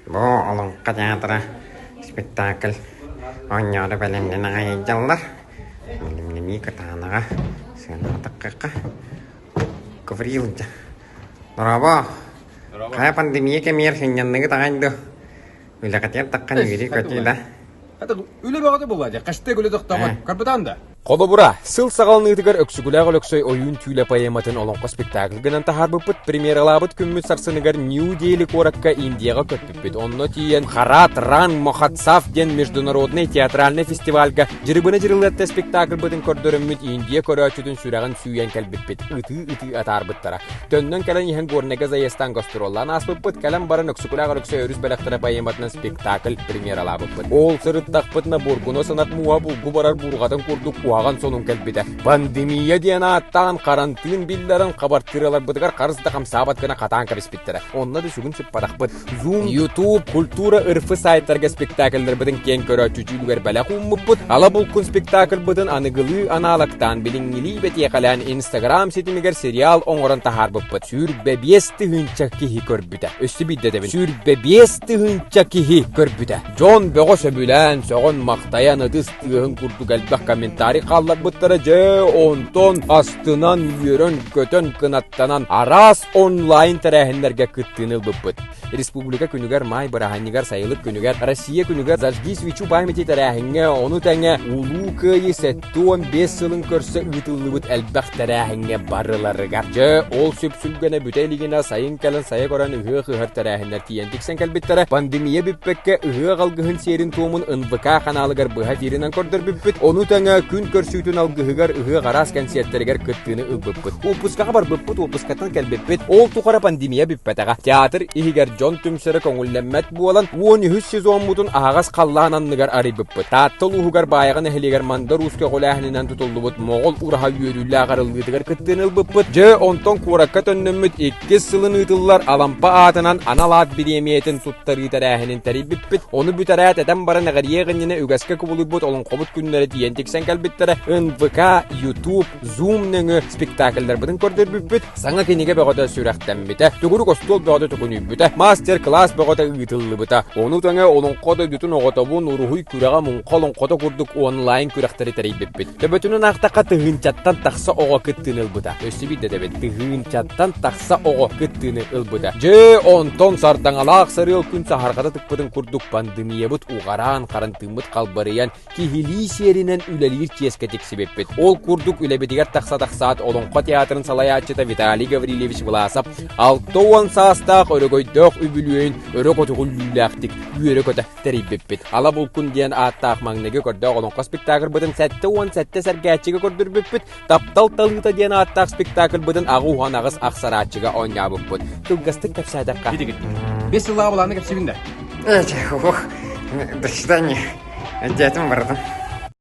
Бу Олоҥхо театра спектакль оонньоору бэлэмнэнэ аҕай сылдьаллар. Бэлэмнэнии кытаанаҕа, сыанаҕа таххыахха. Гаврил дьэ. Дорообо! Хайа пандемия кэмигэр сынньанныгыт аҕай дуо? Үлэҕитигэр таххан үөрүү-көтүү да? Үлэ бөҕөтө буолла дии. Хастыы үлэ тохтообот. Көрбүтэн да? Холобура, сыл саҕаланыытыгар Өксөкүлээх Өлөксөй Ойуун түүлэ поэматын олоҥхо спектакль гынан таһаарбыппыт премьералаабыт күммүт сарсыныгар Нью-Дели куоракка Индияҕа көппүппүт. Онно тиийэн Харат Ран Мохатсав диэн международный театральный фестивальга Дьырыбына Дьырылыатта спектакльбытын көрдөрөммүт Индия көрөөччүтүн сүрэҕин сүүйэн кэлбиппит. Ытыы-ытыы атаарбыттара. Төннөн кэлэн иһэн Горнайга заездтаан гастроллаан ааспыппыт, кэлэн баран Өксөкүлээх Өлөксөй өрүс бэлэхтэрэ поэматынан спектакль премьералаабыппыт. Ол сырыттахпытына Бургуна санат мууһа булгу барар буурҕатын курдук куһаҕан сонун кэлбитэ. Пандемия диэн ааттаан харантыын биллэрэн хабартыыраларбытыгар харыс да хамсаабат гына хатаан кэбиспиттэрэ. Онно да сүгүн сыппатахпыт. Zoom, YouTube, культура РФ сайтарга спектакльларбытын киэҥ көрөөччү дьүүлүгэр бэлэх ууммуппут. Ала булкун спектакльбытын аныгылыы аналогтаан билиҥҥилии бэтиэхэлээн Инстаграм ситимигэр сериал оҥорон таһаарбыппыт. 25 тыһыынча киһи көрбүтэ. Өссө биирдэ этэбин, 25 тыһыынча киһи көрбүтэ. Дьон бөҕө сөбүлээн, сөҕөн-махтайан ытыс тыаһын курдук элбэх комментарий хаалларбыттара дьэ онтон астынан, үөрэн-көтөн, кынаттанан араас онлайн тэрээһиннэргэ кыттыыны ылбыппыт. Республика күнүгэр, Маай бырааһынньыгар, Сайылык күнүгэр, Россия күнүгэр «Зажги свечу памяти» тэрээһиҥҥэ, ону тэҥэ Улуу Кыайыы 75 сылын көрсө ыытыллыбыт элбэх тэрээһиҥҥэ барыларыгар. Дьэ, ол сүпсүлгэнэ бүтэ илигинэ сайын кэлэн сайа көрөн ыһыах ыһар тэрээһиннэр тиийэн тиксэн кэлбиттэрэ. Пандемия бүппэккэ ыһыах алгыһын сиэрин-туомун НВК ханаалыгар быһа эфиринэн көрдөрбүппүт. Ону тэҥэ күн көрсүүтүн алгыһыгар ыһыах араас кэнсиэртэригэр кыттыыны ылбыппыт. Уоппускаҕа барбыппыт, уоппускаттан кэлбиппит. Ол тухары пандемия бүппэтэҕэ. Театр иһигэр дьон түмсэрэ көҥүллэммэт буолан, 13 сезоммутун аһаҕас халлаан анныгар арыйбыппыт. Таатта улууһугар Баайаҕа нэһилиэгэр Мандар Уус көҕүлээһининэн тутуллубут Моҕол ураһа үөрүүлээх арыллыытыгар кыттыыны ылбыппыт. Дьэ, онтон куоракка төннөммүт иккис сылын ыытыллар Алампа аатынан анал аат бириэмийэтин туттарыы тэрээһинин тэрийбиппит. Ону бүтэрээт этэн баран эҕэрийиэх иннинэ үгэскэ кубулуйбут олоҥхобут күннэрэ тиийэн тиксэн кэлбиттэрэ. НВК, YouTube, Zoom нөҥүө спектакльларбытын көрдөрбүппүт, саҥа кинигэ бөҕөтө сүрэхтэммитэ, төгүрүк остуол бөҕөтө төкүнүйбүтэ, мастер-класс бөҕөтө ыытыллыбыта. Ону тэҥэ олоҥхо дойдутун оҕотобун уруһуй күрэҕэ муҥха олоҥхото курдук онлайн күрэхтэри тэрийбиппит. Төбөтүнэн аахтахха тыһыынчаттан тахса оҕо кыттыыны ылбыта. Өссө биирдэ этэбин, тыһыынчаттан тахса оҕо кыттыыны ылбыта. Дьэ, онтон сардаҥалаах сарыал күн саһарҕата тыкпытын курдук пандемиябыт уҕараан, харантыыммыт халбарыйан, киһилии сиэринэн үлэлиир чиэскэ тиксибиппит. Ол курдук үлэбитигэр тахса тахсаат Олоҥхо театрын салайааччыта Виталий Гаврильевич Власов 60 саастаах өрөгөйдөөх үбүлүөйүн өрө көтөҕүллүүлээхтик үөрэ-көтө тэрийбиппит. Ала Булкун диэн ааттаах маҥнайгы көрдөөх олоҥхо спектакльбытын 77 сэргээччигэ көрдөрбүппүт, Таптал талыыта диэн ааттаах спектакльбытын аҕы уһан аҕыс ахсарааччыга оонньообуппут. Кылгастык кэпсээтэххэ. Бес сыллаах былааны кэпсибин да. До свидания. Дьиэтим бардым.